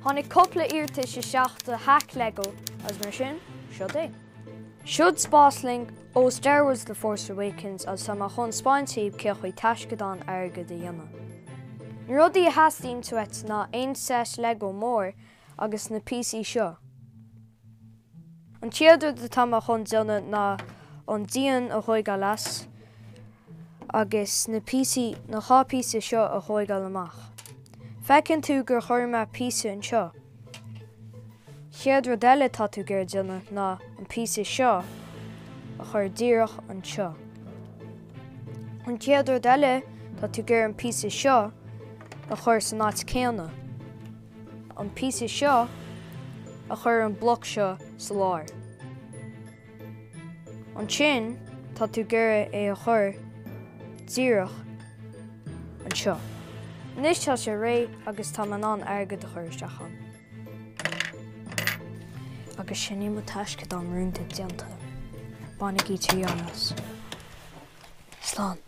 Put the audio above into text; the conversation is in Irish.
Tháinig cúpla iarratais isteach do Hack Lego agus mar sin, seod é. Seod spáslong ó Star Wars The Force Awakens agus tá mé chun 'spáint daoibh cé chaoi taisceadán airgid a dhéanamh. Na rudaí a theastaíonn uait ná aon set Lego mór agus na píosaí seo. An chéad rud atá mé chun déanamh ná an díon a thóigeáil as agus na píosaí, na dha píosa seo a thóigeáil amach. Feiceann tú gur chuir mé píosa anseo. Chéad rud eile atá tú ag iarraidh déanamh ná an píosa seo a chur díreach anseo. An chéad rud eile tá tú ag iarraidh an píosa seo a chur san áit céanna. an píosa seo a chur an bloc seo sa lár. Ansin tá tú ag iarraidh é a chur díreach anseo. Anois tá sé réidh agus tá mé in ann airgead a chur isteach ann. Agus sin é mo taisceadán rúnda déanta. Bainigí triail as. Slán.